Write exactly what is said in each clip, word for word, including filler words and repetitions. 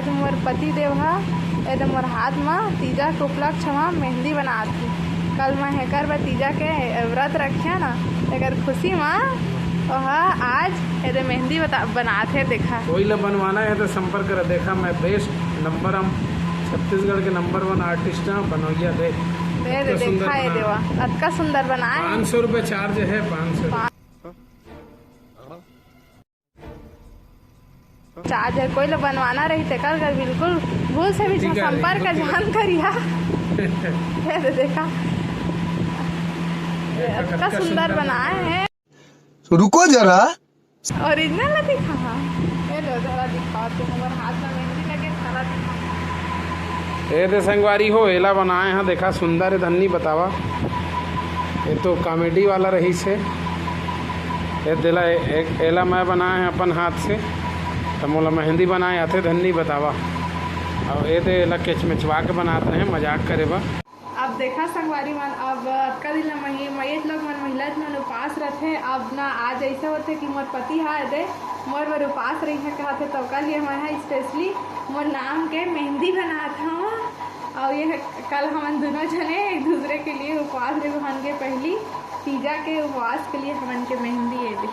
मोर पति देव ह एदे मोर हाथ म तीजा के उपलक्ष्य म मेहंदी बनात हे। कल मैं हेकर बर तीजा के व्रत रखिया ना, तेकर खुशी म ओहा आज एदे मेहंदी बता-, बनात हे। देखा, कोई ला बनवाना है तो संपर्क कर। देखा, मैं बेस्ट नंबर, हम छत्तीसगढ़ के नंबर वन आर्टिस्ट हैं बनोइया। देख, दे दे, अतका सुंदर देखा ये बना। देवा, अतका सुंदर बनाए। पाँच सौ रुपये चार्ज है, पाँच सौ। चार्ज है, कोई ला बनवाना रही तेकर कर बिल्कुल भूल से भी ठीक है, संपर्क बिल्कुल। जान करिया। ये दे देखा, देखा, अतका सुंदर बनाए है। रुको जरा। ओरिजिनल ला दिखा, हाँ। ये लो, जरा दिखा, तुम हमर हाथ में मेहंदी लगे, जरा दिखा। ए दे संगवारी हो, एला बनाए हा, देखा सुंदर है धन्नी, बतावा। ये तो कॉमेडी वाला रहिस हे। ए देला, ए-, ए-, एला मैं बनाए हा अपन हाथ से, त मोला मेहंदी बनाए आथे धन्नी, बतावा। अउ ए दे एला केचमेचवा के बनात रहे, मजाक करे बर। अब देखा संगवारी मन, अब अतका दिन ला मही-, मयत लोग मन, महिला मन उपास रथे। अब ना आज ऐसा होथे कि मोर पति हा दे मोर बर उपास रही है कहत हे, तो ओकर लिए मैं हा specially मोर नाम के मेहंदी बनात हूँ। और ये कल हमन दोनों जने एक दूसरे के लिए उपास रहे, हमन के पहली तीजा के उपास के लिए हमन के मेहंदी ये दे।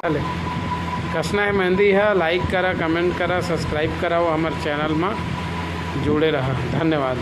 चले, कसना है मेहंदी है, like करा, comment करा, subscribe करा, वो हमर channel में जुड़े रहा। धन्यवाद।